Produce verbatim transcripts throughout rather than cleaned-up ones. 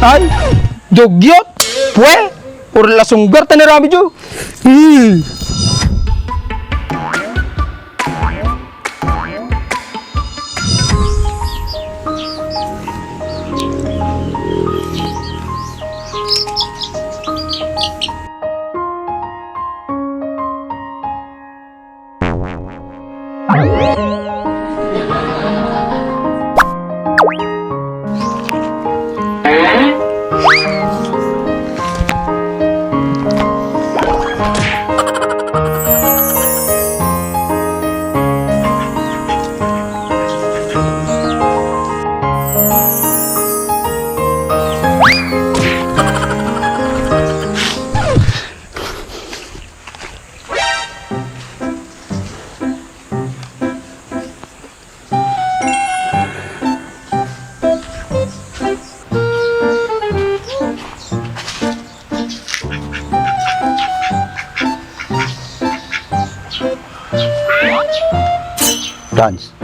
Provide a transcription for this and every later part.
Ay, dugyot, pwe, urla sunggar ta ni Rami Jo. Hmm. Franz,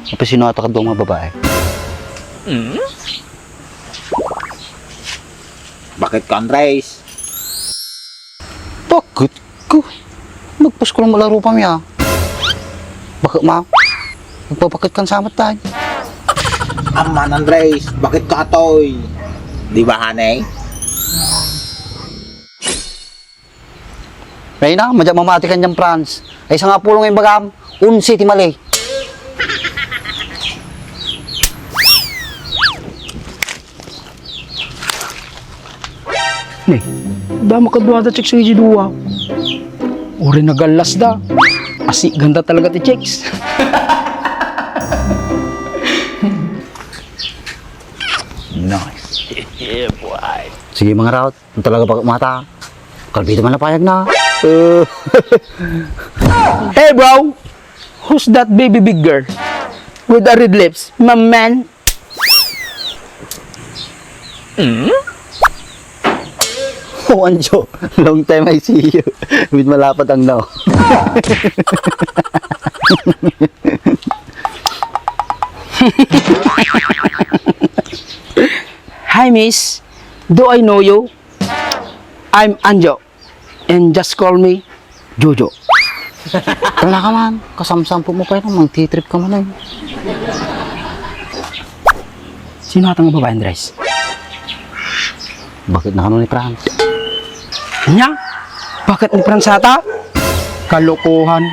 apay sino ata kadua nga babae? Bakit ka, Andres? Bakit ko? Nagpusko lang malaro pa mi, ah. Bakit, ma? Nagpabakit kan samat tayo. Aman, Andres, bakit ka atoy? Di ba, hanay? Ay na, madya mamati kanian, Franz. Ay, sangapulo nga imbagam, onse ti mali. Ne, dama kadua da chicks nga dua. Uri nagallas da. Asi, ganda talaga ti chicks. Nice. Yeah, boy. Sige, mga raot. Ang talaga pag mata. Kalbito man napayag na. Uh. Hey, bro! Who's that baby big girl with the red lips? My man? Hmm? Oh, Anjo, long time I see you. With malapad ang no. Hi, miss. Do I know you? I'm Anjo. And just call me Jojo. Tala ka man, kasamsampo mo pa yun, mangtitrip ka man eh. Sino atang babae, Andres? Bakit na kano ni Franz? Nya? Bakit ni Franz ata? Kalokohan.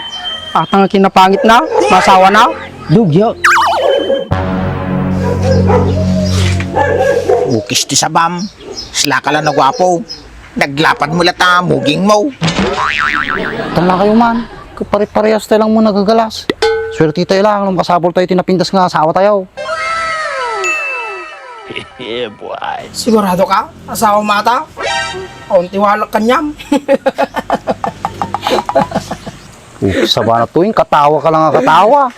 Atang kinapangit na, masawa na, dugyo. Ukis ti sabam. Sila ka lang nagwapo. Naglapad mo lata, muging mo. Tala kayo man. Kapare-parehas tayo lang mo nagagalas. Swerte tayo lang, nung kasapol tayo, tinapintas nga asawa tayo. Yeah, boy. Sigurado ka? Asawa mo ata? Awan ti walak kanyam. Oh, sabana tuwing katawa ka lang nga katawa.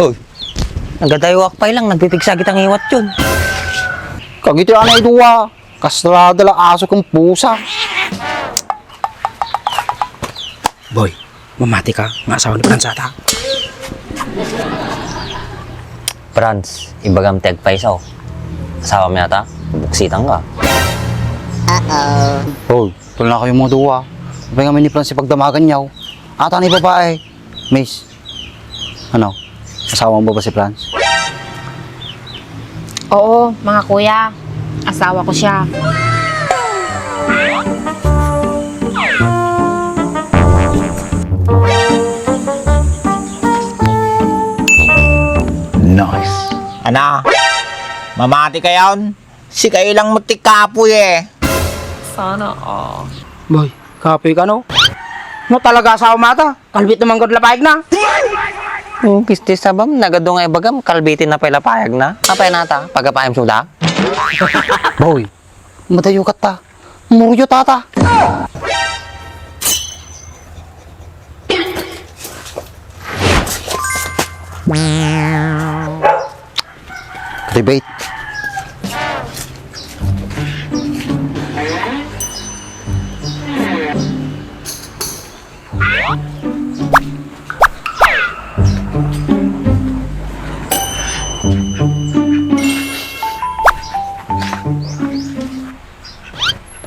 Hoy, nagadayuak pay lang, nagpipigsa kita ngiwat yun. Kagiti anay dua, kasla dala aso kung pusa. Boy, mamati ka, nga asawa ni Franz ata. Franz, ibagam ti agpayso. Asawa mi ata, buksitan ka. Uh-oh. Hoy, tulna kayo mga duwa. Apay nga ni Franz ipagdamagan niyaw. Ata ni babae. Miss, ano? Asawa mo ba si Franz? Oo, mga kuya. Asawa ko siya. Nice. Ana, mamati kayon? Sika ilang mo ti kapoy eh. Sana all. Boy, kapoy ka no? No talaga asawa mo ata? Kalbit naman gud lapayag na. Oh, kisti sabam, nagadu nga ibagam, kalbitin na pay lapayag na. Apay nata, pagapayam suda? Boy, madayo ka ta. Muryo tata. Debate.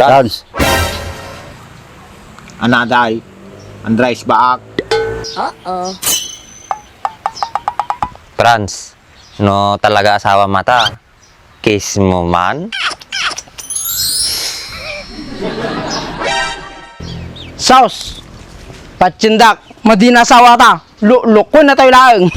Franz. Anaday, Andres Baak. Uh-oh. Franz, no talaga asawa mata, kiss mo man? Sos! Patsindak, madin asawa ta. Lu-, lukon na tayo laeng.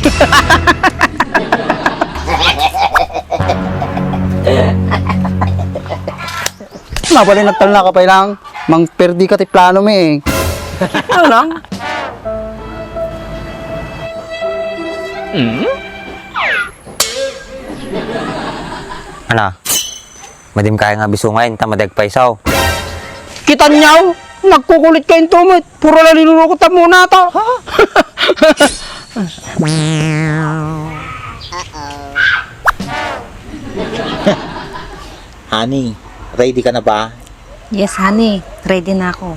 Mabalin nagtalna ka pa ilang, mang perdi ka ti plano mi. Ano lang? Ana, madim kaya nga bisungay, ta madagpaysaw. Kitanyaw, nagkukulit ka into met. Puro la linulukot ta muna ta. Ha? Honey, ready ka na ba? Yes, honey. Ready na ako.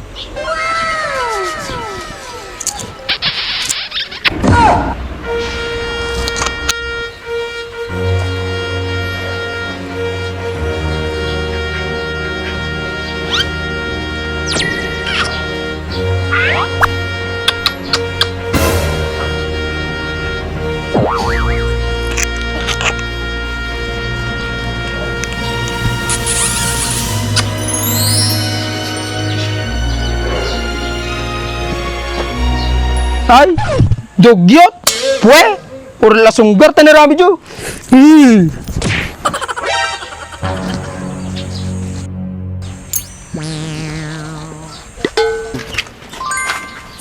Ay, dugyot! Pwe! Puro la sunggar ti aramidyo. Hmm.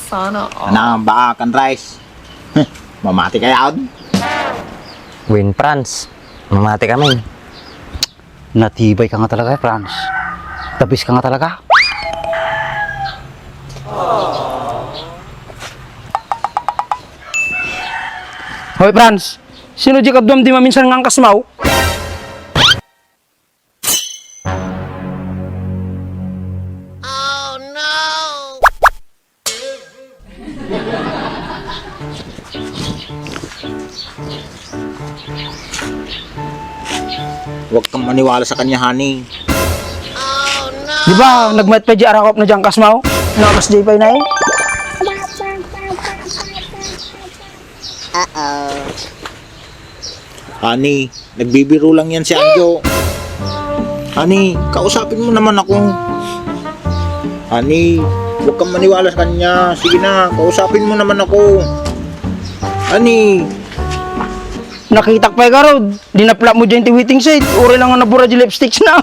Sana all. Ana, baka kan rice. Mamati kaya on? Win Franz, mamati kami. Natibay ka nga talaga, Franz. Tabis ka nga talaga. Hoy, Franz, sino di kaduam di maminsan nga angkasmaw? Huwag kang maniwala sa kanya, honey. Di ba, nagmayat pa di arakop na dyan kasmaw? Nakas di pa inay? Uh-oh. Honey, nagbibiro lang yan si Anjo. Honey, kausapin mo naman ako. Honey, huwag kang maniwala sa kanya. Sige na, kausapin mo naman ako. Honey. Nakitak pay garud. Dinapla mo dyan ti waiting shed. Uri lang nga nabura di lipsticks na.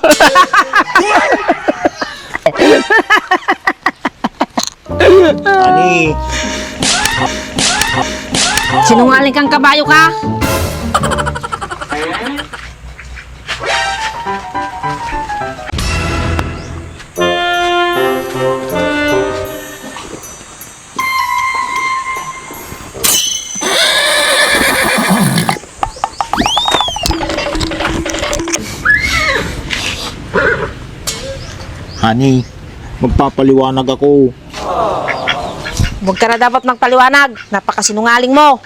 Ani? Sinungaling kang kabayo ka! Honey, magpapaliwanag ako. Huwag ka na dapat magpaliwanag. Napakasinungaling mo.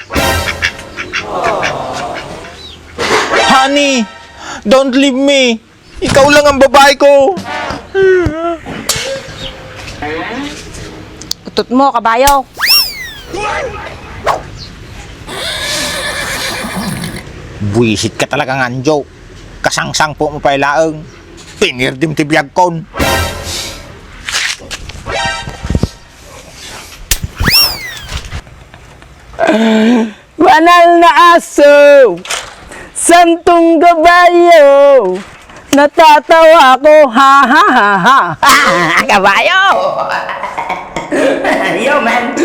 Honey, don't leave me. Ikaw lang ang babae ko. Utot mo, kabayo. Buwisit ka talaga, Anjo. Kasangsangpo mo pay laeng. Pinirdim ti biagkon. Banal na aso, santong kabayo, natatawa ko, ha, ha, ha, ha. Kabayo! Yo, man.